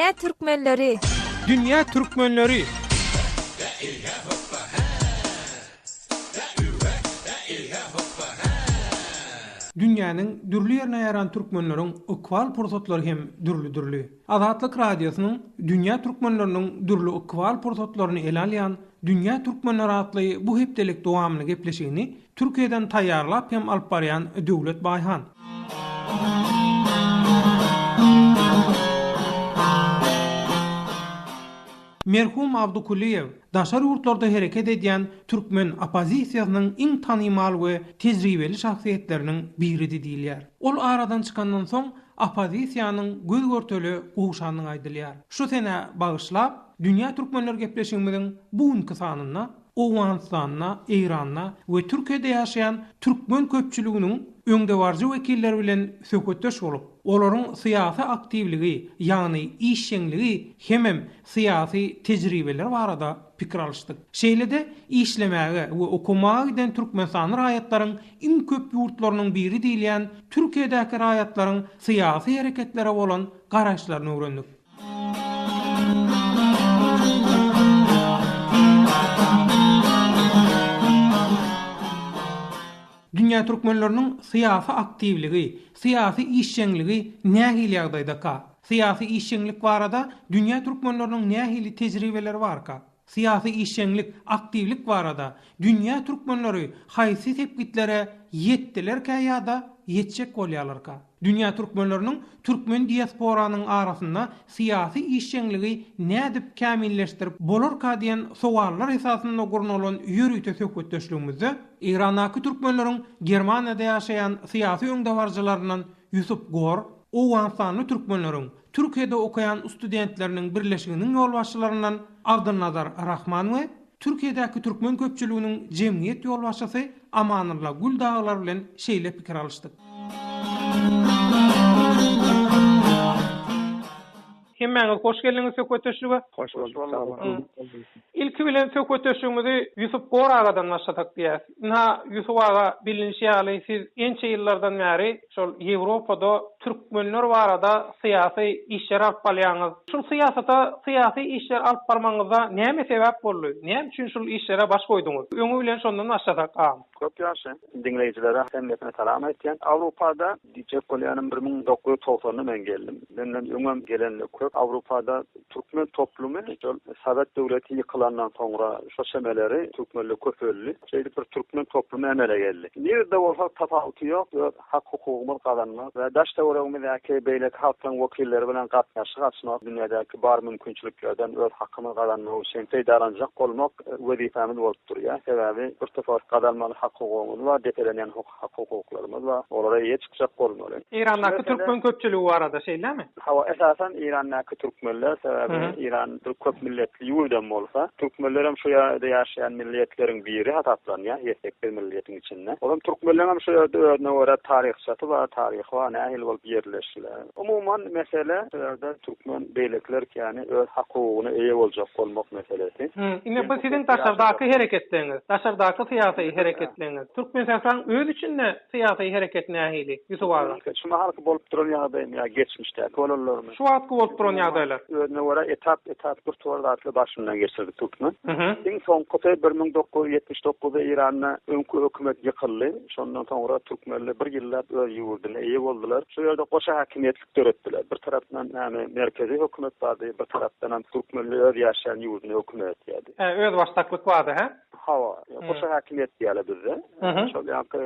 Dünýä türkmenleri! Dünýä türkmenleri! Dünýäniň dürli ýerine ýaýran türkmenleriň ykbal pursatlary hem dürli-dürli. Azatlyk Radiosynyň dünýä türkmenleriniň dürli ykbal pursatlaryny ele alýan Dünýä türkmenleri atly bu hepdelik dowamly gepleşigini Türkiýeden taýýarlap hem alyp barýan Döwlet Baýhan. Merhum Abdy Kulyýew daşary ýurtlarda hereket edýän türkmen oppozisiýasynyň iň tanymal we tejribeli şahsyýetleriniň biridi diýilýär. Ol aradan çykandan soň oppozisiýanyň göz-görtele gowşandygy aýdylýar. Şu senä bagyşlap, Dünýä türkmenleri gepleşigimiziň bu günki sanynda Owganystanda, Eýranda we Türkiýede ýaşaýan türkmen köpçüliginiň öňdebaryjy wekilleri bilen söhbetdeş bolup, olaryň syýasy aktiwligi, ýagny işjeňligi hemem syýasy tejribeleri barada pikir alyşdyk. Şeýle-de işlemäge we okamaga giden türkmenistanly raýatlaryň iň köp ýurtlarynyň biri diýilýän Türkiýedäki raýatlaryň syýasy hereketlere bolan garaýyşlaryny öwrendik. Dünýä türkmenleriniň syýasy aktiwligi, syýasy işjeňligi nähili ýagdaýdaka? Syýasy işjeňlik barada dünýä türkmenleriniň nähili tejribeleri barka? Syýasy işjeňlik, aktiwlik barada dünýä türkmenleri haýsy sepgitlere ýetdilerkä ýa-da ýetjek bolýarlarka? Dünýä türkmenleriniň türkmen diasporanyň arasynda syýasy işjeňligi nädip kämilleşdirip bolarka diýen sowallar esasynda gurnalan ýörite söhbetdeşligimizde Eýrandaky türkmenleriň Germaniýada ýaşaýan syýasy öňdebaryjylaryndan Ýusup Gor, Owganystanly türkmenleriň Türkiýede okaýan studentleriniň birleşiginiň ýolbaşçylaryndan Abdylnazar Rahman we Türkiýedäki türkmen köpçüliginiň jemgyýet ýolbaşçysy Amanylla Gül dagylar bilen şeýle pikir alyşdyk. Hemmäňiz hoş geldiňiz söhbetdeşlige. Hoş bulduk, sag boluň. Ilki bilen söhbetdeşligimizi Ýusup Gor agadan başlasak diýýäs. Ynha, Ýusup aga, bilinişi ýaly, siz ençe ýyllardan bäri şol Ýewropada türkmenler barada syýasy işler alyp barýaňyz. Şul syýasata, syýasy işler alyp barmagyňyzda näme sebäp boldy? Näme üçin şul işlere baş goýduňyz? Öňi bilen şondan başlasak, agam. Köp ýagşy. Diňleýjilere hemmesine salam aýtýan. Awrupada diýjek bolýanym 1990 togsanynda men geldim. Menden öňem gelenler köp. Awrupada türkmen toplumy şol sowet döwleti ýykylandan soňra şo çemeleri türkmenler köpeldi. Şeýdip bir türkmen toplumy emele geldi. Nirede bolsak tapawuty ýok, öz hak-hukugymyzy gazanmak we daş-töweregimizdäki beýleki halklaryň wekilleri bilen gatnaşyk açmak, dünýädäki bar mümkinçiliklerden öz hakymyzy gazanmak üçin peýdalanjak bolmak wezipämiz bolup durýar. Sebäbi bir topar gazanmaly hak-hukugymyz bar, depelenýän hak-hukuklarymyz bar. Olara eýe çykjak bolmaly. Eýrandaky türkmen köpçüligi barada şeýlemi? Hawa, esasan Eýrandaky türkmenler, sebäbi Eýran bir köp milletli ýurdam bolsa, türkmenlerem şu ýerde ýaşaýan milliýetleriň biri hasaplanýar, ýedi-sekiz milliýetiň içinde. Olam türkmenleňem şu ýerde özüne görä taryhçasy bar, taryhy bar, nähili bolup ýerleşdiler. Umuman, mesele şu ýerde türkmen beýlekiler ýaly öz hak-hukugyna eýe boljak bolmak meselesi. Indi bu siziň daşardaky hereketleňiz, daşardaky syýasy hereketleňiz. Türkmensähraň öz içinde syýasy hereket nähili, Ýusup aga? Şu mahalky bolup duran ýagdaýmy ýa geçmişdäki bolanlarymy? Şu wagtky bolup duran ýagdaýlar. Özüne görä etap-etap bir towar zatly başyndan geçirdi türkmen. Iň soňkusy 1979-da Eýranda öňki hökümet ýykyldy. Şondan soňra türkmenler bir ýyllap öz ýurduna eýe boldular. Şu ýerde goşa häkimiýetlik döretdiler. Bir tarapdan näme merkezi hökümet bardy, bir tarapdanam türkmenler öz ýaşaýan ýurduna hökümet etýärdi. Hä, özbaşdaklyk bardy, hä? Hawa, goşa häkimiýet diýýärler bizde. Şol ýaňky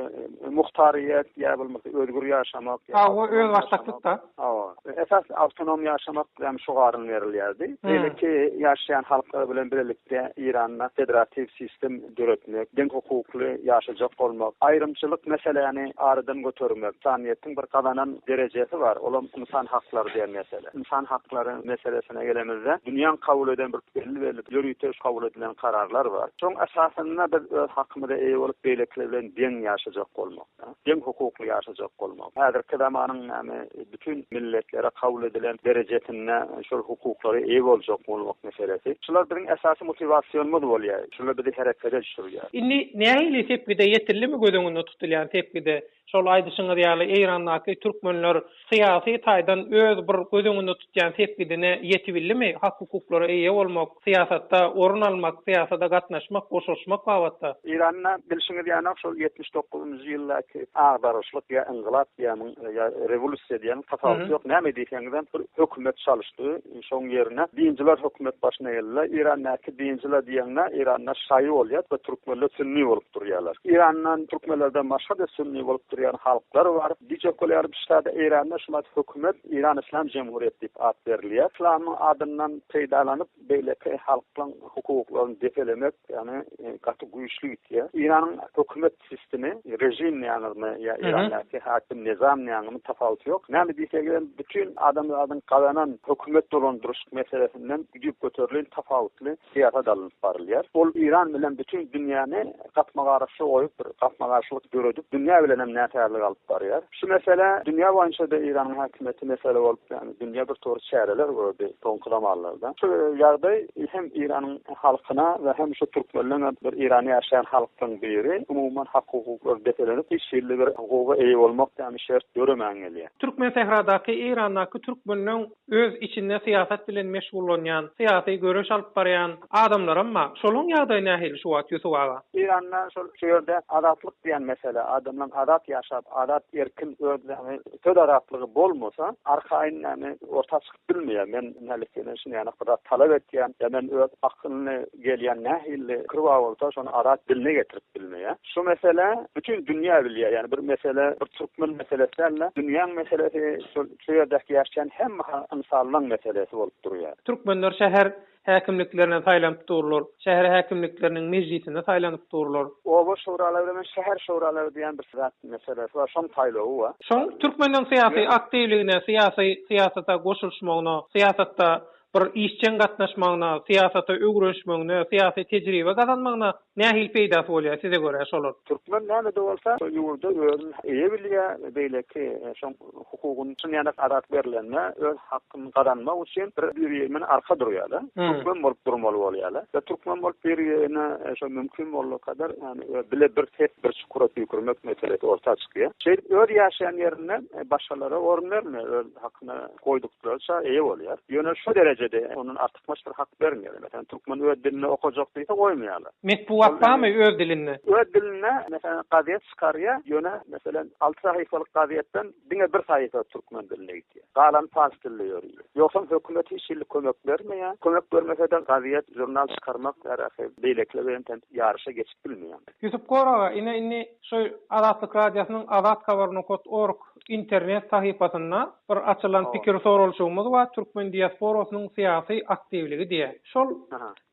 muhtaryýet ýa bolmasa özgür ýaşamak. Hawa, özbaşdaklyk-da. Hawa. Esas awtonom ýaşamak hem şogaryň berilýärdi. Beýleki ýaşaýan halklar bilen bilelikde Eýranda federatiw sistem döretmek, deň hukukly ýaşajak bolmak, aýrymçylyk meseläni aradan götermek, ynsanyýetiň bir gazanan derejesi bar, olam ynsan haklary diýen mesele. Ynsan haklary meselesine gelemizde, dünýäň kabul eden bir belli-belli ýörite kabul edilen kararlar bar. Şoň esasynda biz öz hakymyza eýe bolup, beýlekiler bilen deň ýaşajak bolmak, deň hukukly ýaşajak bolmak. Häzirki zamanyň näme bütin milletlere kabul edilen derejesinde. ýerinde şol hukuklara eýe boljak bolmak meselesi. Şular biziň esasy motiwasionymyz bolýar. Şular bizi herekete düşürýär. Indi nähili sepgide ýetildimi göz öňünde tutulýan sepgide? Şol aýdyşyňyz ýaly Eýrandaky türkmenler syýasy taýdan öz bir göz öňünde tutýan sepgidine ýetibildimi, hak-hukuklara eýe bolmak, syýasatda orun almak, syýasata gatnaşmak, goşulyşmak babatda? Eýranda bilşiňiz ýaly şol 79-njy ýyldaky agdaryşlyk ýa yngylap diýýämiň ýa rewolýusiýa diýýämiň tapawudy ýok, näme diýseňizem bir hökümet çalyşdy, şoň ýerine dinçiler hökümet başyna geldiler. Eýrandaky dinçiler diýeňde Eýranda şaýy bolýar we türkmenler sünni bolup durýarlar. Eýrandan türkmenlerden başga-da sünni bolup durýan halklar bar. Diýjek bolýarym ştada Eýranda şu wagt hökümet Eýran Yslam Jemhuriýeti diýip at berilýär. Yslamyň adyndan peýdalanyp beýleki halklaň hukuklaryny depelemek ýagny gaty güýçli gitýär. Eýranyň hökümet sistemi, režim diýýäňizmi ýa Eýrandaky hakim nizam diýýäňizmi tapawuty ýok. Näme diýsegem bütin adamzadyň gazanan hökümet dolandyryş meselesinden düýpgöterlin tapawutly syýasat alnyp barylýar. Ol Eýran bilen bütin dünýäni gapma-garşy goýup, bir gapma-garşylyk döredip, dünýä bilen hem näsazlyk alyp barýar. Şu mesele dünýä boýunça-da Eýranyň häkimiýeti mesele bolup, ýagny dünýä bir tory çäreler gördi soňky zamanlarda. Şu ýagdaý hem Eýranyň halkyna we hem şu türkmenleň bir Eýranda ýaşaýan halklaryň biri, umuman hak-hukuklary depelenip, hiç hili bir hukuga eýe bolmak ýaly şert döremän gelýär. Türkmensähradaky Eýrandaky türkmenleň Öz içinde syýasat bilen meşgullanýan, syýasy göreş alyp barýan adamlaram bar. Şolaň ýagdaýy nähili şu wagt Ýusup aga? Eýranda şol şu ýerde azatlyk diýen mesele, adamlaň azat ýaşap, azat erkin öz näme söz azatlygy bolmasa, arkaýyn näme orta çykyp bilmeýär. Men nälikden şuny ýanak bir zat talap etýän, ýa men öz akylyna gelýän nähili pikir bar bolsa şony azat diline getirip bilmeýär. Şu mesele bütin dünýä bilýär. Ýagny bir mesele bir türkmen meselesi däl-de, dünýäň meselesi şol şu ýerdäki ýaşaýan hemme ynsanlaň meselesi bolup durýar. Türkmenler şäher häkimliklerine saýlanyp durlar. Şäher häkimlikleriniň mejlisine saýlanyp durlar. Oba şuralary bilen şäher şuralary diýen bir zat meselesi bar, şoň saýlawy bar. Şoň türkmenleň syýasy aktiwligine, syýasy syýasata goşulyşmagyna, syýasatda bir işjeň gatnaşmagyna, syýasata öwrenişmegine, syýasy tejribe gazanmagyna nähili peýdasy bolýar size görä şolar? Türkmen näme-de bolsa şo ýurda özüni eýe bilýär, beýleki şoň hukugyny çyn ýanak azat berlende öz hakyny gazanmak üçin bir bir-birine arka durýarlar. Türkmen bolup durmaly bolýarlar. We türkmen bolup bir-birine şo mümkin boldugy kadar ýagny bile bir ses bir çukura tüýkürmek meselesi orta çykýar. Şeýdip öz ýaşaýan ýerinde başgalara orun bermeýär, öz hakyna goýduklaryça eýe bolýar. Ýöne şu derejede ondan artykmaç bir hak bermeýärler. Meselem, türkmen öz dilinde okajak diýse goýmaýarlar. Metbugat barmy öz dilinde? Öz dilinde, meselem, gazet çykarýar, ýöne, meselem, alty sahypalyk gazetden diňe bir sahypa türkmen dilinde gidýär. Galany pars dilinde ýörüýär. Ýogsam hökümet hiç hili kömek bermeýär. Kömek bermese-de gazet, žurnal çykarmak ýa-da beýlekiler bilen sen ýaryşa geçip bilmeýäň. Ýusup Gor aga, ine indi şu Azatlyk Radiosynyň Azathabar nokat org internet sahypasynda bir açylan pikir soralyşygymyz bar, Türkmen diasporasynyň syýasy aktiwligi diýe. Şol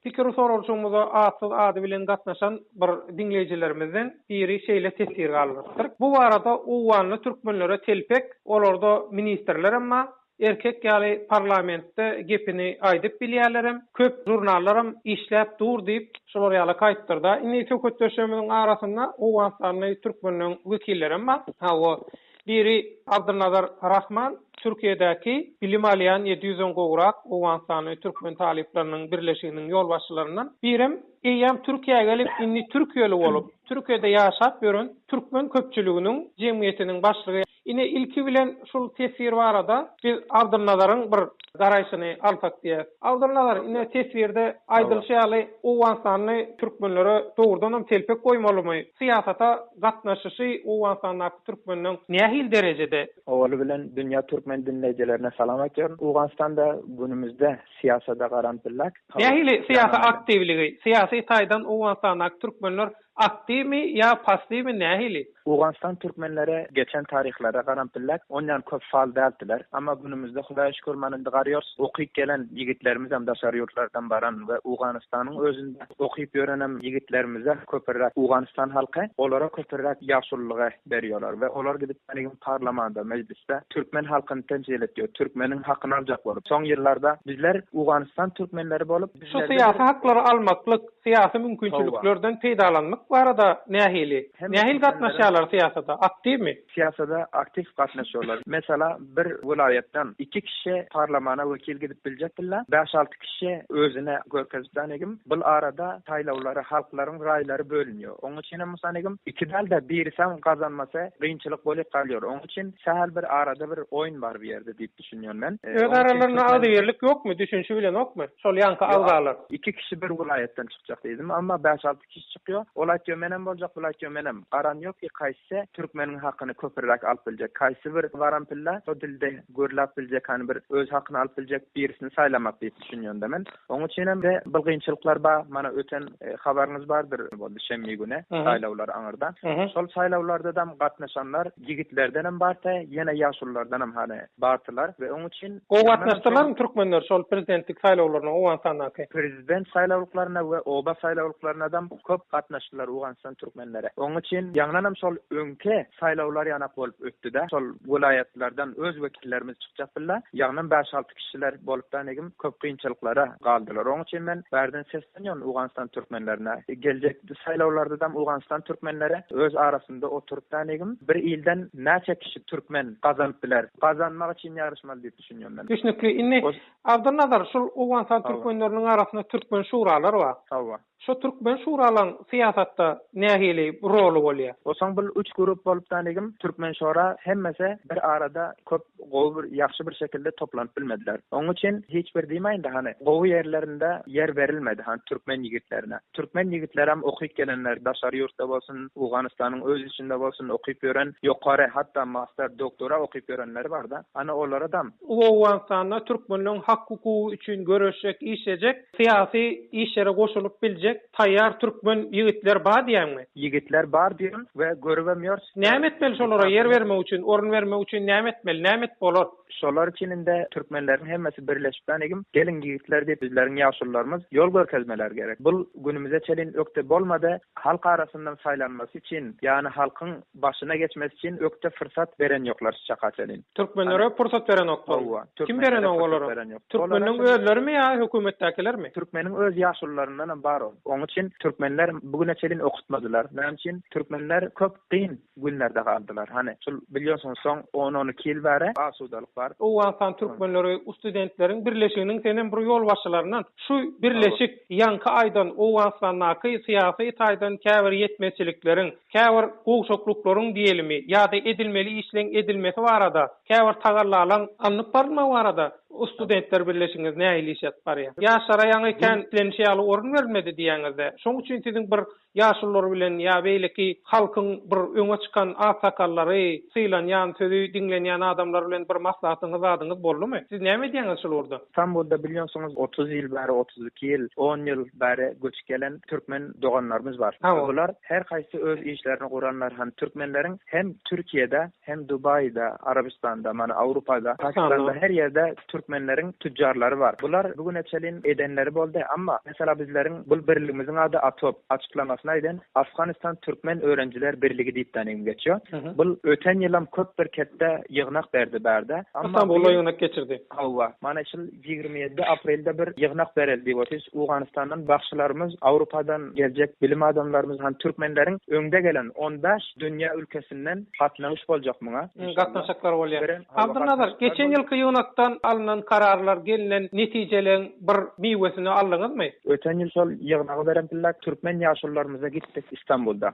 pikir soralyşygymyza atsyz ady bilen gatnaşan bir diňleýjilerimizden biri şeýle teswir galdyrypdyr. Bu barada owganly türkmenlere telpek, olarda ministrlerem bar, Erkek ýaly parlamentde gepini aýdyp bilýärlerem, köp žurnallaram işläp dur diýip, şular ýalak aýtdyrda. Indi söhbetdeşlerimiziň arasynda owganystanly türkmenleň wekillerem bar. Hawa, biri Abdylnazar Rahman, Türkiýedäki bilim alýan 700-den gowrak owganystanly türkmen talyplarynyň birleşiginiň ýolbaşçylaryndan, birem eýýäm Türkiýä gelip, indi türkiýeli bolup, Türkiýede ýaşap ýören türkmen köpçüliginiň jemgyýetiniň başlygy. Ine ilki bilen şul teswir barada biz Abdylnazaryň bir garaýşyny alsak diýýäs. Abdylnazar ine teswirde aýdylyşy ýaly Owganystanly türkmenlere dogrudanam telpek goýmalymy? Syýasata gatnaşyşy Owganystandaky türkmenleň nähili derejede? Owaly bilen dünýä türkmen dinleýjilerine salam aýtýaryn. Owganystanda günümizde syýasada garan pillak. Nähili syýasy aktiwligi, syýasy taýdan Owganystandaky türkmenler Aktiwmi ýa passiwmi nähili? Owganystan türkmenleri geçen taryhlara garam pillek onýan köp faal däldiler. Amma günümizde Hudaýa şükür mana indi garýors okyp gelen ýigitlerimizem daşary ýurtlardan baran we Owganystanyň özünde okyp ýörenem ýigitlerimize köpürräk Owganystan halky olara köpürräk ýaşululygy berýolar we olar gidip manigin parlamanda mejlisde türkmen halkyny temsil etýo türkmeniň hakyny aljak bolup soň ýyllarda bizler Owganystan türkmenleri bolup Şu syýasy haklary almaklyk, syýasy mümkinçiliklerden peýdalanmak. Gatnaşmaklyk barada nähili? Nähili gatnaşýarlar syýasata? Aktiwmi? Syýasata aktiw gatnaşýarlar. Mesela, bir welaýatdan iki kişi parlamana wekil gidip biljek billa, bäş-alty kişi özüne görkezip danegim, bul arada saýlawlara halklaryň raýlary bölünýär. Oň üçinem musanegim, iki däl-de, birisem gazanmasa kynçylyk bolyp galýar. Oň üçin sähel bir arada bir oýun bar bu ýerde diýip düşünýän men. Öz aralarynda agzybirlik ýokmy, düşünişi bilenokmy şol ýaňky agzalar? Iki kişi bir welaýatdan çykjak diýdim, amma bäş-alty kişi çykýar. Ol aýtýar menem boljak, bul aýtýar menem. Garan ýok ki kaýsy türkmeniň hakyny köpüräk alyp biljek, kaýsy bir baran pille şo dilde gürläp biljek, hany bir öz hakyny alyp biljek birisini saýlamak diýip düşünýän-de men. Oň üçinem de bir kynçylyklar bar. Mana öten habaryňyz bardyr boldy şenbi güni saýlawlar aňyrda. Şol saýlawlardadam gatnaşanlar ýigitlerdenem bardy, ýene ýaşululardanam hany bardylar we oň üçin Gowy gatnaşdylarmy türkmenler şol prezidentlik saýlawlaryna Owganystandaky? Prezident saýlawlyklaryna we oba saýlawlyklarynadam köp gatnaşdylar Owganystan türkmenleri. Oň üçin ýaňdanam şol öňki saýlawlar ýanak bolup ötdi-de. Şol welaýatlardan öz wekillerimiz çykjak billa, ýaňdan bäş-alty kişiler bolupdan egim köp kynçylyklara galdylar. Oň üçin men bärden seslenýän Owganystan türkmenlerine. Geljek saýlawlardadam Owganystan türkmenleri öz arasynda oturypdan egim bir ilden näçe kişi türkmen gazanyp biler? Gazanmak üçin ýaryşmaly diýip düşünýän men. Düşnükli. Indi Abdylnazar şul Owganystan türkmenleriniň arasynda türkmen şuralary bar. Hawa. Şo türkmen şuralaň syýasatda nähili roly bolýa? Osoň bul üç grup bolup danigim türkmen şora hemmesi bir arada köp gowy bir ýagşy bir şekilde toplanyp bilmediler. Oň üçin hiç bir diýmäýinde hany gowy ýerlerinde ýer berilmedi hany türkmen ýigitlerine. Türkmen ýigitlerem okyp gelenler daşary ýurtda bolsun Owganystanyň öz içinde bolsun okyp ýören ýokary hatda master doktora okyp ýörenleri barda ana olaradam Owganystanda türkmenleň hak hukugy üçin göreşjek işlejek Syýasy işlere goşulyp biljek taýýar türkmen ýigitler bar diýýäňmi? Ýigitler bar diýen we görübem ýörs. Näme etmeli şolara ýer bermek üçin, orun bermek üçin näme etmeli, näme et bolar? Şolar üçin indi türkmenleriň hemmesi birleşip egim geliň ýigitler diýip bizleriň ýaşulularymyz ýol görkezmeleri gerek. Bul günümize çelin ökde bolmady halk arasyndan saýlanmasy üçin ýany halkyň başyna geçmesi üçin ökde fyrsat beren ýoklar şu çaka çelin. Türkmenlere pursat berenoklar. Hawa. Kim berenok olara? Türkmeniň özlerimi ýa hökümetdäkilermi? Türkmeniň öz ýaşulularyndanam bar ol. Oň üçin türkmenler bu güne çelin okutmadylar. Näme üçin? Türkmenler köp kyn günlerde galdylar. Hany, şul bilýorsuňyz soň on-on iki ýyl bäri asudalyk bar. Owganystan türkmenleri ustudentleriň birleşiginiň senem bir ýolbaşçylaryndan. Şu birleşik ýaňky aýdan Owganystandaky syýasy taýdan käbir ýetmezçilikleriň, Käbir gowşaklyklaryň diýelimi ýa-da edilmeli işleň edilmesi barada, käbir tagallalaň alnyp barylmagy barada studentler birleşigiňiz nähili iş alyp barýar? Ýaşlara ýaňy kän islenişi ýaly orun berilmedi diýýäňiz-de, şoň üçin siziň bir ýaşulular bilen ýa beýleki halkyň bir öňe çykan aksakallary, sylanýan, sözi diňlenýän adamlar bilen bir maslahatyňyz zadyňyz boldumy? Siz näme edýäňiz şul ugurda? Stambulda bilýänsiňiz 30 ýyl bäri, 32 ýyl, on ýyl bäri göçüp gelen türkmen doganlarymyz bar. Bular Her haýsy öz işlerini guranlar hem türkmenleriň hem Türkiýede hem Dubaýda, Arabystanda, mana Awrupada, Pakistanda her ýerde türkmenleriň tüjjarlary bar. Bular bu güne çelin edenleri boldy amma mesela bizleriň bul birligimiziň ady ATOB açyklamasyny aýdan Afganistan Türkmen Öwrenjiler Birligi diýip danym geçýär. Bul öten ýylam köp bir ketde ýygnak berdi bärde. Amma bu ýyl ýygnak geçirdi. Hawa, mana şul 27 aprelde bir ýygnak bereli diýip otyrys. Owganystandan bagşylarymyz, Awrupadan geljek bilim adamlarymyz hem türkmenleriň öňde gelen on bäş dünýä ülkesinden gatnawyş boljak muňa. Gatnaşyklar bolýar. Abdylnazar, geçen ýylky ýygnakdan alnan kararlar, gelnen netijeleň bir miwesini aldyňyzmy? Öten ýyl şol ýygnagy beren pillak türkmen ýaşulularymyza gitdik Istanbulda.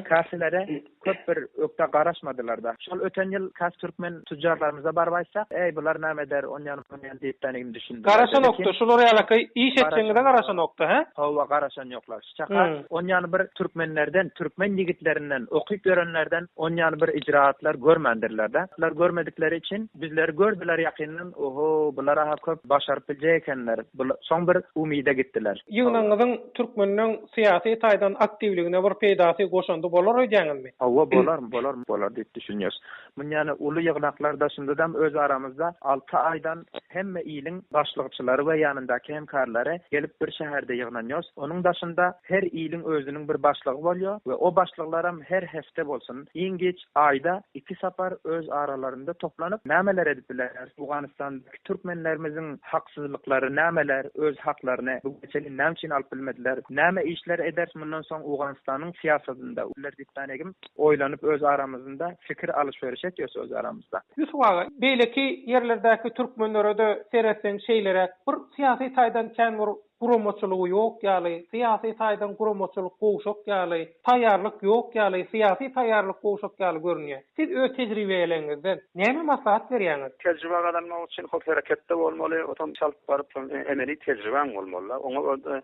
Kaselere köp bir ökde garaşmadylar-da. Şol öten ýyl kas türkmen tüjjarlarymyza baryp aýtsak, Eý, bular näme eder, onýan munýan diýipdenigini düşündiler. Garaşanokdy, şular ýalaky iş etjegiňize garaşanokdy, hä? Hawa, garaşan ýoklar. Şu çaka onýan bir türkmenlerden, türkmen ýigitlerinden, okyp ýörenlerden onýan bir icraatlar görmändirler-de. Bular görmedikleri üçin bizleri gördüler ýakyndan, Oho, bular-a köp başaryp biljek ekenler. Bular soň bir umyda gitdiler. Ýygnagyňyzyň türkmenleň syýasy taýdan aktiwligine bir peýdasy, goşandy bolar öýdýäňizmi? Hawa, bolar, bolar, bolar diýip düşünýäs. Munýany uly ýygnaklar daşyndadam öz aramyzda alty aýdan hemme iliň başlykçylary we ýanyndaky hemkarlary gelip bir şäherde ýygnanýos. Onuň daşynda her iliň özüniň bir başlygy bolýar we o başlyklaram her hepde bolsun, iň giç aýda iki sapar öz aralarynda toplanyp nämeler edip bileris, Owganystandaky türkmenlerimiziň haksyzlyklary nämeler, öz haklaryny bu güne çenli näme üçin alyp bilmediler, näme işler ederis mundan. Onsoň Owganystanyň syýasatynda uler diýip oýlanyp öz aramyzynda fikir alyş-beriş etýäs öz aramyzda. Ýusup aga, beýleki ýerlerdäki türkmenlere-de seretseň şeýleräk bir syýasy taýdan kän bir guramaçylygy ýok ýaly, syýasy taýdan guramaçylyk gowşak ýaly, taýýarlyk ýok ýaly, syýasy taýýarlyk gowşak ýaly görünýär. Siz öz tejribeleňizden näme maslahat berýäňiz? Tejribe gazanmak üçin hop hereketde bolmaly, otam çalt baryp şol emeli tejribäň bolmaly-da. Oňa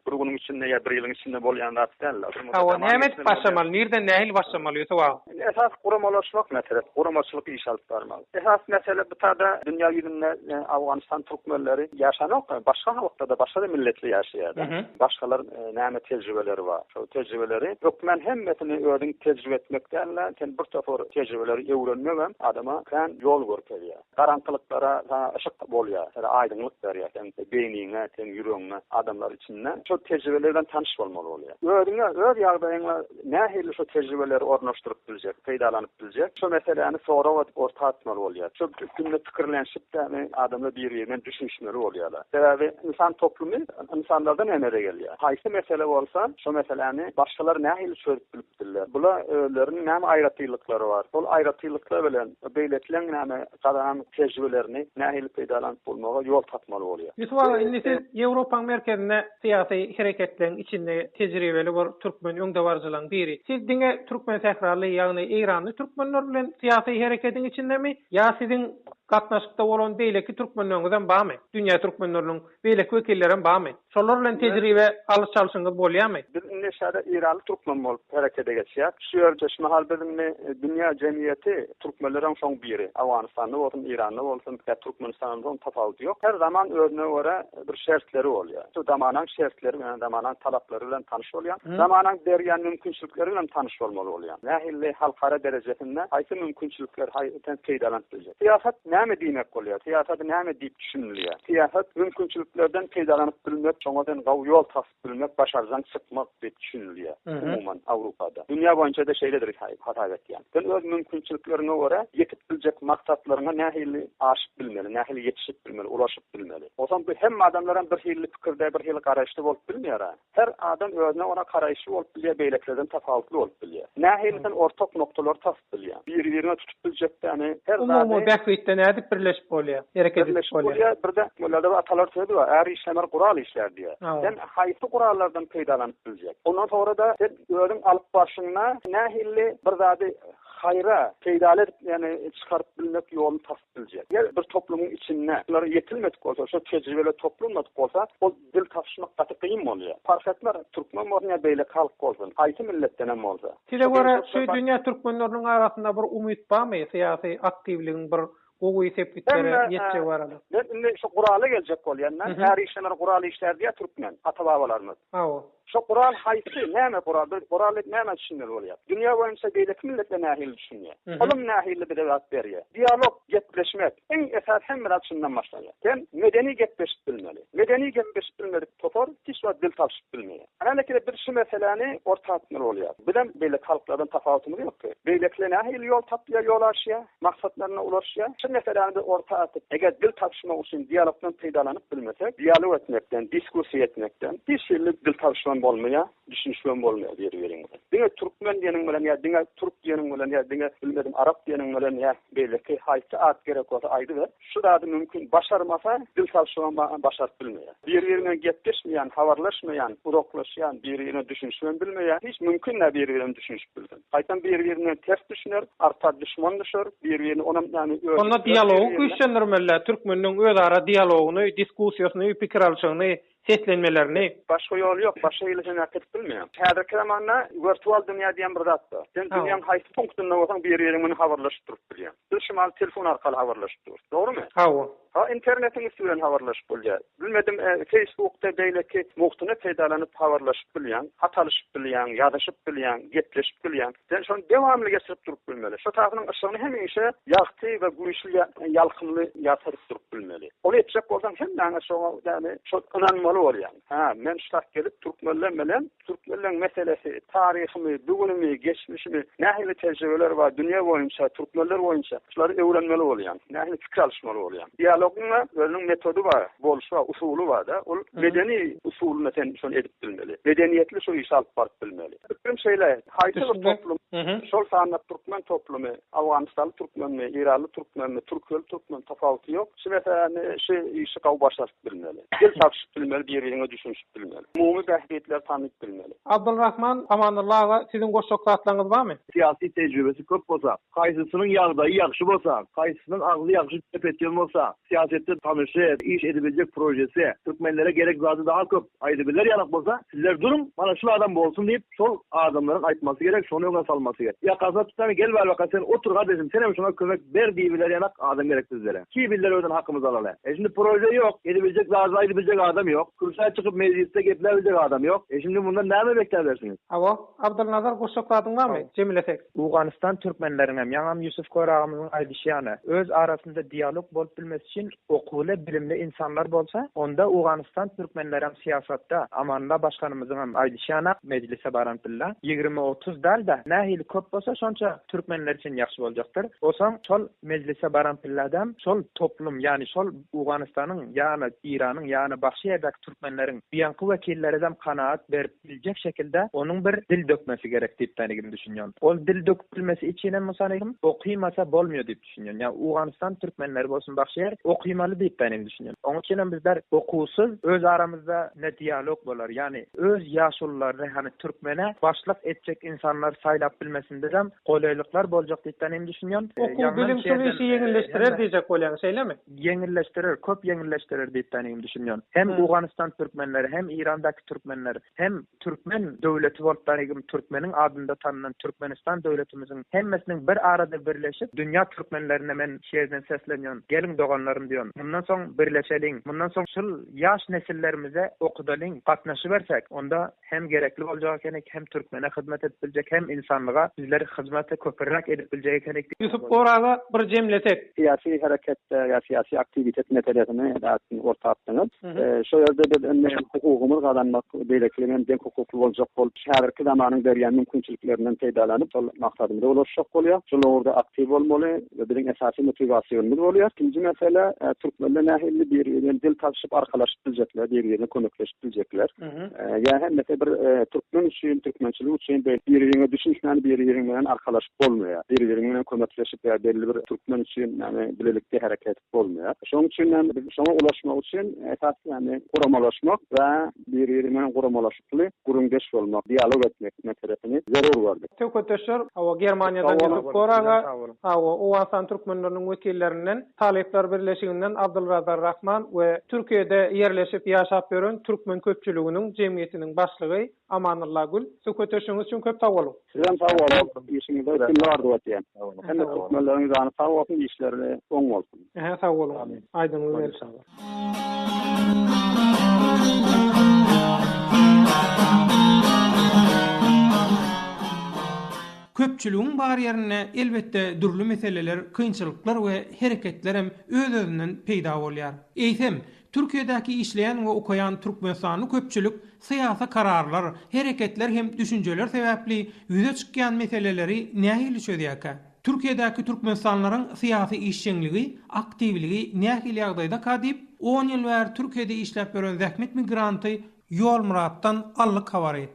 bir günüň içinde ýa bir ýylyň içinde bolýan zat däl-de. Hawa, näme edip başlamaly, nirden nähili başlamaly Ýusup aga? Esasy guramalaşmak meselesi, guramaçylyk iş alyp barmak. Esasy mesele bu tada dünýä ýüzünde Owganystan türkmenleri ýaşanok, başga halkda-da, başga-da milletli ýaşaýar-da. Başgalar näme tejribeleri bar, şol tejribeleri hökmän hemmesini özüň tejribe etmek däl-de, sen bir topar tejribeleri öwrenmegem adama kän ýol görkezýär. Garaňkylyklara saňa yşyk bolýar, şeýle aýdyňlyk berýär seň beýniňe, seň ýüregiňe, adamlar içinde şol tejribeler bilen tanyş bolmaly bolýar. Özüňe, öz ýagdaýyňa nähili şo tejribeleri ornaşdyryp biljek, peýdalanyp biljek, şo meseläni sorag edip orta atmaly bolýar. Şo üstünde pikirlenişip dämi adamlar bir-biri bilen düşünişmeli bolýarlar. Sebäbi ynsan toplumy ynsanlardan emele gelýär. Haýsy mesele bolsa, şo meseläni başgalar nähili çözüp bilipdirler? Bular özleriniň näme aýratynlyklary bar? Şol aýratynlyklar bilen beýlekileň näme gazanan tejribelerini nähili peýdalanyp bolmaga ýol tapmaly bolýar. Ýusup aga, indi siz Ýewropaň merkezinde syýasy hereketleň içinde tejribeli bir türkmen öňdebaryjylaň biri. Siz diňe türkmensähraly, ýagny eýranly türkmenler bilen syýasy hereketiň içindemi ýa siziň gatnaşykda bolan beýleki türkmenleriňizem barmy? Dünýä türkmenleriniň beýleki wekillerem barmy? Şolar bilen tejribe alyş-çalşyňyz bolýarmy? Biz indi şäde eýranly türkmen bolup herekede geçýäs. Şu ýerde şu mahal biz indi dünýä jemgyýeti türkmenlerem şoň biri. Owganystanda bolsun, Eýranda bolsun ýa Türkmenistanda bolsun tapawudy ýok. Her zaman özüne görä bir şertleri bolýar. Şu zamanaň şertleri bilen, zamanaň talaplary bilen tanyş bolýaň. Zamanaň berýän mümkinçilikleri bilen tanyş bolmaly bolýaň. Nähili halkara derejesinde haýsy mümkinçilikler haýsy peýdalanyp biljek. Syýasat näme diýmek bolýar? Syýasady näme diýip düşünilýär? Syýasat mümkinçiliklerden peýdalanyp bilmek, şoňa sen gowy ýol tapyp bilmek, başarjaň çykmak diýip düşünilýär. Umuman, Awrupada. Dünýä boýunça-da şeýledir hasap etýän. Sen öz mümkinçilikleriňe görä ýetip biljek maksatlaryňa nähili aşyp bilmeli, nähili ýetişip bilmeli, ulaşyp bilmeli. Onsoň bu hemme adamlaram bir hilli pikirde, bir hili garaýyşda bolup bilmeýär-ä. Her adam özüne görä garaýşy bolup bilýär, beýlekilerden tapawutly bolup bilýär. Nähili sen ortak noktalary tapyp bilýäň? Biri-birine tutup biljek däni, her zady. Umumy bähbitde nädip birleşip bolýar, hereket edip bolýar? Birleşip bolýar, birde bularda bir atalar sözi bar, är işlemär, gural işlär diýýär. Sen haýsy gurallardan peýdalanyp biljek? Ondan soňra-da sen özüň alyp barşyňda nähili bir zady haýra, peýdaly edip, ýagny çykaryp bilmek ýoluny tapyp biljek. Eger bir toplumyň içinde bulara ýetilmedik bolsa, şo tejribeler toplanmadyk bolsa, ol dil tapyşmak gaty kyn bolýar. Parh etmez, türkmen bolsun ýa beýleki halk bolsun, haýsy milletdenem bolsa. Size görä, şu dünýä türkmenleriniň arasynda bir umyt barmy, syýasy aktiwligiň bir gowy sepgitlere ýetjegi barada? Men indi şu gurala geljek bolýan men. Är işlemär, gural işlär diýýär türkmen, ata-babalarymyz. Hawa. Şo gural haýsy, näme gural? Biz gural diýip nämä düşünmeli bolýar? Dünýä boýunça beýleki milletler nähili düşünýär? Ylym nähili bize zat berýär? Dialog, gepleşmek, iň esasy hemme zat şundan başlanýar. Sen medeni gepleşip bilmeli. Medeni gepleşip bilmedik topar hiç wagt dil tapyşyp bilmeýär. Hälekide biz şu meseläni orta atmaly bolýarys. Bizem beýleki halklardan tapawutymyz ýokdy. Beýlekiler nähili ýol tapýar, ýol aşýar, maksatlaryna ulaşýar. Şu meseläni biz orta atyp, eger dil tapyşmak üçin dialogdan peýdalanyp bilmesek, dialog etmekden, diskussiýa etmekden hiç hili dil tapyşmam bolmaýar, düşünişmem bolmaýar biri-biriň bilen. Diňe türkmen diýeniň bilen ýa diňe türk diýeniň bilen ýa diňe bilmedim arap diýeniň bilen ýa beýleki haýsy at gerek bolsa aýdyber. Şu zady mümkin başarmasa, dil salşybam başaryp bilmeýär. Biri-biri bilen gepleşmeýän, habarlaşmaýan, uzaklaşýan, biri-birine düşünişibem bilmeýär. Hiç mümkin däl biri-biri bilen düşünişip bilsin. Gaýtam biri-birine ters düşüner, arta duşman düşer, biri-birini onam ýagny öz Onda dialogy güýçlendirmeli-dä, türkmeniň özara dialogyny, diskussiýasyny, pikir alşygyny, seslenmelerini. Başga ýoly ýok, başga hili sen äkidip bilmeýäň. Häzirki zamanda wirtual dünýä diýen bir zat bar. Sen dünýäň haýsy punktynda bolsaň bir-biriň bilen habarlaşyp durup bilýäň. Biz şu mahaly telefon arkaly habarlaşyp durus. Dogrumy? Hawa. Ha internetiň üsti bilen habarlaşyp bolýar. Bilmedim Facebookda beýleki mugtuny peýdalanyp habarlaşyp bilýäň, hat alyşyp bilýäň, ýazyşyp bilýäň, gepleşip bilýäň. Sen şony dewamly geçirip durup bilmeli. Şo tarapynyň yşygyny hemişe ýagty we güýçli ýalkymly ýagtyryp durup bilmeli. Ony etjek bolsaň hemmäňe şoňa ýagny şo ynanmaly bolýaň. Hä, men şu tak gelip türkmenler bilen türkmenleň meselesi, taryhymy, bu günümi, geçmişimi, nähili tejribeler bar dünýä boýunça, türkmenler boýunça şulary öwrenmeli bolýaň. Nähili pikir alyşmaly bolýaň. Dialog. Dialogyň özüniň metody bar, bolşy bar, usuly bar-da. Ol medeni usulynda sen şony edip bilmeli. Medeniýetli şu işi alyp baryp bilmeli. Pikirim şeýle, haýsy bir toplum, şol sanda türkmen toplumy, Owganystanly türkmenmi, Eýranly türkmenmi, türkiýeli türkmenmi tapawuty ýok, şu meseläni, şu işi gowy başaryp bilmeli. Dil tapyşyp bilmeli, bir-biriňe düşünişip bilmeli. Umumy bähbitleri tanyp bilmeli. Abdylrahman Amanullah aga siziň goşjak zatlaryňyz barmy? Syýasy tejribesi köp bolsa, haýsysynyň ýagdaýy ýagşy bolsa, haýsysynyň agzy ýagşy gep etýän bolsa, syýasetde tanyşy, iş edebiljek projesi, türkmenlere gerek zady daha köp aýdybiler ýalak bolsa, sizler duruň, mana şul adam bolsun diýip, şol adamlaryň aýtmasy gerek, şony öňe salmasy gerek. Ýakasyna tutsaň, gel bäri baka sen otur gardeşim, senem şoňa kömek ber diýibiler ýanak adam gerek bizlere. Ki bizler özden hakymyzy alaly. E şindi proje ýok, edebiljek zady aýdybiljek adam ýok, kürsä çykyp mejlisde gepläbiljek adam ýok. E şindi mundan näme bekläbersiňiz? Hawa, Abdylnazar goşjak zadyň barmy? Jemlesek. Owganystan türkmenleriňem, ýaňam Ýusuf Kör agamyzyň aýdyşy ýaly, öz arasynda dialog bolup bilmesi üçin okuwly, bilimli insanlar bolsa, onda Owganystan türkmenlerem syýasatda, Amanullah başganymyzyňam aýdyşy ýanak, mejlise baran pille, ýigrimi-otuz däl-de, nähili köp bolsa, şonça türkmenler üçin ýagşy boljakdyr. Osaň şol mejlise baran pilledem şol toplum, ýagny şol Owganystanyň ýa-da Eýranyň ýa-da başga ýerdäki türkmenleriň buýanky wekilleridem kanagat berip biljek şekilde onuň bir dil dökmesi gerek diýip menigim düşünýän. Ol dil döküp bilmesi üçinem musanygym okymasa bolmýar diýip düşünýän. Ýa Owganystan türkmenleri bolsun başga ýer okymaly diýip menigim düşünýän. Oň üçinem bizler okuwsyz öz aramyzda ne dialog bolar. Ýagny öz ýaşulularyny hany türkmene başlyk etjek insanlary saýlap bilmesindedem golaýlyklar boljak diýip menigim düşünýän. Okuw bilim şul işi ýeňilleşdirer diýjek bolýaň şeýlemi? Ýeňilleşdirer, köp ýeňilleşdirer diýip menigim düşünýän. Hem Owganystan türkmenleri, hem Eýrandaky türkmenler, hem türkmen döwleti bolup menigim türkmeniň adynda tanynan Türkmenistan döwletimiziň hemmesiniň bir arada birleşip dünýä türkmenlerine men şu ýerden seslenýän, geliň doganlarym diýen, mundan soň birleşeliň, mundan soň şul ýaş nesillerimize okudalyň, gatnaşybersek, onda hem gerekli boljak ekenik, hem türkmene hyzmat edip biljek, hem insanlyga bizler hyzmaty köpüräk edip biljek ekenik. Ýusup Goraga bir jemlesek. Syýasy hereketde ýa syýasy aktiwitet meselesini orta atdyňyz. Şo ýerde biz indi hukugymyzy gazanmak, beýlekiler bilen deň hukukly boljak bolup, häzirki zamanyň berýän mümkinçiliklerinden peýdalanyp, şol maksadymyza ulaşjak bolýar. Şol ugurda aktiw bolmaly we biziň esasy motiwasionymyz bolýar. Ikinji mesele, türkmenler nähili bir-biri bilen dil tapyşyp, arkalaşyp biljekler, bir-birine kömekleşip biljekler. Ýa hemmesi bir türkmen üçin, türkmençilik üçin bir-biriňe düşünişmän, bir-biriň bilen arkalaşyp bolmaýar. Bir-biriň bilen kömekleşip ýa belli bir türkmen üçin, ýagny bilelikde hereket edip bolmaýar. Şonuň üçin hem biz şoňa ulaşmak üçin esas ýagny guramalaşmak we bir-biri bilen guramalaşykly gürrüňdeş bolmak, dialog etmek meselesini zerur gördük. Söhbetdeşler, hawa, Germaniýadan Ýusup Kor aga, hawa, Owganystan türkmenleriniň wekillerinden Talyplar birleşiginden Abdylrazar Rahman we Türkiýede ýerleşip ýaşap ýören türkmen köpçüliginiň jemgyýetiniň başlygy Amanylla Gül. Söhbetdeşligiňiz üçin köp sag boluň. Sizem sag boluň. Işiňizde üstünlik arzuw etýän. Hemme türkmenleriň jany sag bolsun, işleri oň bolsun. Ähä sag boluň. Aýdyňlyk gelsin. Köpçüligiň bar ýerinde elbetde dürli meseleler, kynçylyklar we hereketlerem öz-özünden peýda bolýar. Eýsem, Türkiýedäki işleýän we okaýan türkmenistanly köpçülik syýasy kararlar, hereketler hem düşünjeler sebäpli ýüze çykýan meseleleri nähili çözýärkä? Türkiýedäki türkmenistanlylaryň syýasy işjeňligi, aktiwligi nähili ýagdaýdaka diýip, on ýyl bäri Türkiýede işläp ýören zähmet migranty Ýolmyratdan aldyk habary.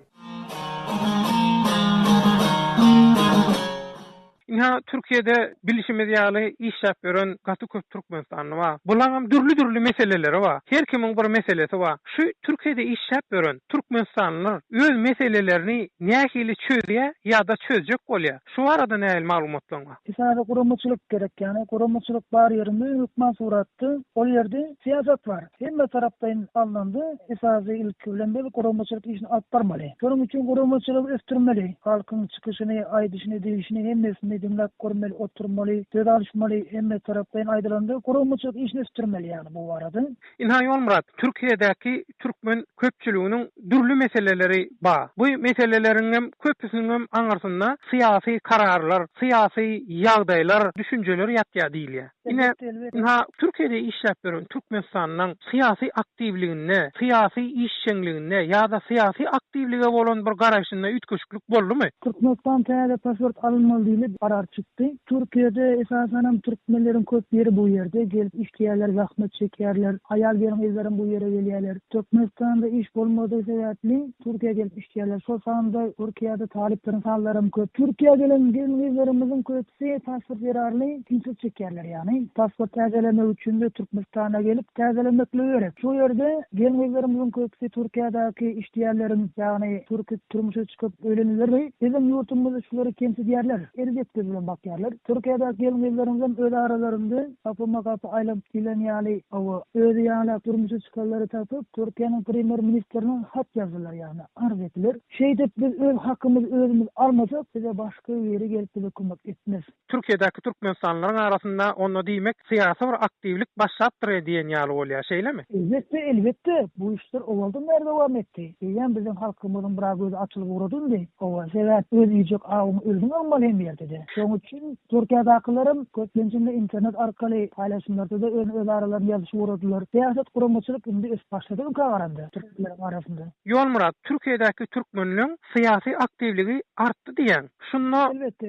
Ynha Türkiýede bilşimiz ýaly işläp ýören gaty köp türkmenistanly bar. Bulaňam dürli-dürli meseleleri bar. Her kimiň bir meselesi bar. Şu Türkiýede işläp ýören türkmenistanlylar öz meselelerini nähili çözýär ýa-da çözjek bolýar? Şu barada nähili maglumatlaň bar? Esasy guramaçylyk gerek, ýagny guramaçylyk bar ýerinde hökman suratda ol ýerde syýasat bar. Hemme taraplaýyn alnanda esasy ilki bilen biz guramaçylyk işini alyp barmaly. Şonuň üçin guramaçylygy ösdürmeli. Halkyň çykyşyny, aýdyşyny, diýişini hemmesini diňläp görmeli, oturmaly, söz alyşmaly, hemme taraplaýyn aýdylanda guramaçylyk işini ösdürmeli ýagny bu barada. Ynha Ýolmyrat, Türkiýedäki türkmen köpçüliginiň dürli meseleleri bar. Bu meseleleriňem köpüsiniňem aňyrsynda syýasy kararlar, syýasy ýagdaýlar, düşünjeler ýatýar diýilýär. Ine, ynha Türkiýede işläp ýören Türkmenistanyň syýasy aktiwliginde, syýasy işjeňliginde ýa-da syýasy aktiwlige bolan bir garaýşynda üýtgeşiklik boldumy? Türkmenistan täze pasport alynmaly diýlip karar. karar çykdy. Türkiýede esasanam türkmenleriň köp ýeri bu ýerde gelip işleýärler, zähmet çekýärler. Aýal gelin-gyzlaram bu ýere gelýärler. Türkmenistanda iş bolmadygy sebäpli Türkiýä gelip işleýärler. Şol sanda Türkiýede talyplaryň sanlaram köp. Türkiýä gelen gelin-gyzlarymyzyň köpüsi pasport zerarly kynçylyk çekýärler. Ýagny pasport täzelemek üçin-de Türkmenistana gelip täzelemekligi gerek. Şu ýerde gelin-gyzlarymyzyň köpüsi Türkiýedäki işleýänleriň, ýagny türki durmuşa çykyp öýlenenleri biziň ýurtumyzda şulary kemsidýärler. Erbet göz bilen bakýarlar. Türkiýedäki gelin-gyzlarymyzam öz aralarynda gapyma-gapy aýlanyp diýlen ýaly, hawa, özi ýalak durmuşa çykanlary tapyp, Türkiýäniň premýer-ministrine hat ýazdylar, ýagny arz etdiler. Şeýdip biz öz hakymyzy özümiz almasak, bize başga biri gelip bize kömek etmez. Türkiýedäki türkmenistanlylaryň arasynda onda diýmek syýasy bir aktiwlik başlapdyr diýen ýaly bolýar, şeýlemi? Elbetde, elbetde, bu işler owaldan bäri dowam etdi. Eýýäm biziň halkymyzyň biraz gözi açylyp ugrady indi. Hawa, sebäp öz iýjek awyňy özüň almaly hem ýerde-de. Şonuň üçin Türkiýedakylaram köplenç indi internet arkaly paýlaşymlarda-da öz aralaryny ýazyşyp ugradylar. Syýasat, guramaçylyk indi ösüp başlady öňkä garanda türkmenleriň arasynda. Ýolmyrat, Türkiýedäki türkmenleň syýasy aktiwligi artdy diýýäň. Şunda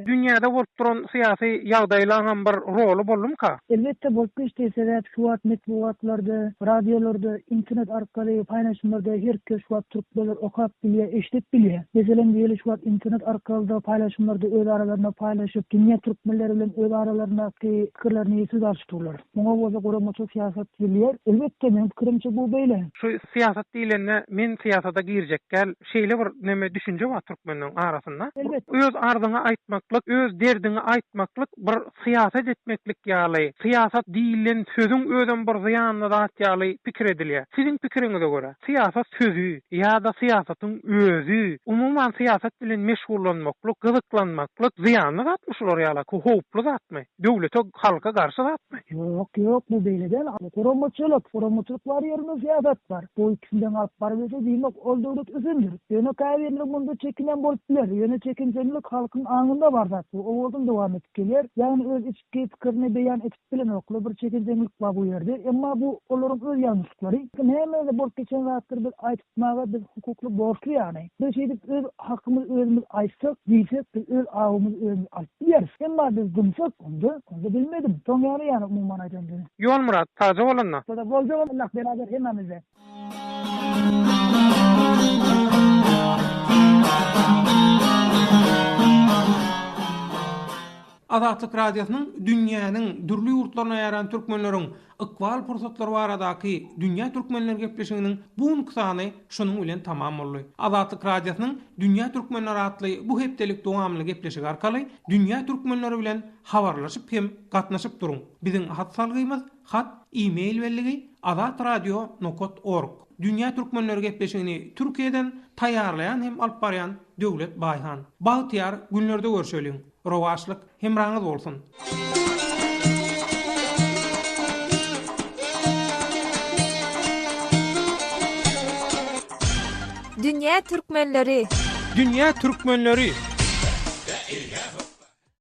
dünýäde bolup duran syýasy ýagdaýlaňam bir roly boldumyka? Elbetde bolup geçdi, sebäp şu wagt metbugatlarda, radiolarda, internet arkaly paýlaşymlarda her kes şu wagt türkmenler okap bilýär, eşidip bilýär. Meselem diýeli şu wagt internet arkalyda paýlaşymlarda öz aralarynda paýlaşyp, dünýä türkmenleri bilen öz aralaryndaky pikirlerini söz alşyp durlar. Muňa bolsa guramaçylyk syýasat diýilýär. Elbetde meniň pikirimçe bu beýle. Şu syýasat diýlende men syýasata girjek däl, Şeýle bir neme düşünje bar türkmenleň arasynda. Elbetde. Öz arzyňy aýtmaklyk, öz derdiňi aýtmaklyk bir syýasat etmeklik ýaly, syýasat diýilen sözüň özem bir zyýanly zat ýaly pikir edilýär. Siziň pikiriňize görä, syýasat sözi ýa-da syýasatyň özi, umuman syýasat bilen meşgullanmaklyk, gyzyklanmaklyk zyýanly zatmy şular ýalaky, howply zatmy? Döwlete, halka garşy zatmy? Ýok, ýok, bu beýle däl. Guramaçylyk, guramaçylyk bar ýerinde syýasat bar. Bu ikisini deň alyp barybilse, diýmek, ol döwlet ösendir. Ýöne käbirleri munda çekinýän bolup biler. Ýöne çekinjeňlik halkyň aňynda bar zat bu. Owaldan dowam edip gelýär. Ýagny öz içki pikirini beýan edip bilenoklar. Bir çekinjeňlik bar bu ýerde. Emma bu olaryň öz ýalňyşlyklary. Näme-de bolup geçen zatlary biz aýdyp Maga biz hukukly borçly ýagny. Biz şeýdip öz hakymyzy özümiz aýtsak, diýsek biz öz awymyzy özümiz alyp bilýäris. Emma biz dymsak onda, onda bilmedim. Şoň ýaly ýagny umuman aýdanda. Ýolmyrat, sagja bol onda. Şoda boljagam Allah bela ber hemmämize. Azatlyk Radiosynyň dünýäniň dürli ýurtlaryna ýaýran türkmenleriň ykbal pursatlary baradaky Dünýä türkmenleri gepleşiginiň bu günki sany şunuň bilen tamam boldy. Azatlyk Radiosynyň Dünýä türkmenleri atly bu hepdelik dowamly gepleşigi arkaly dünýä türkmenleri bilen habarlaşyp hem gatnaşyp duruň. Biziň hat salgymyz, hat, e-mail belligi, azatradio nokat org. Dünýä türkmenleri gepleşigini Türkiýeden taýýarlaýan hem alyp barýan Döwlet Baýhan. Bagtyýar günlerde görşeliň! Rowaçlyk hemraňyz bolsun! Dünýä türkmenleri. Dünýä türkmenleri.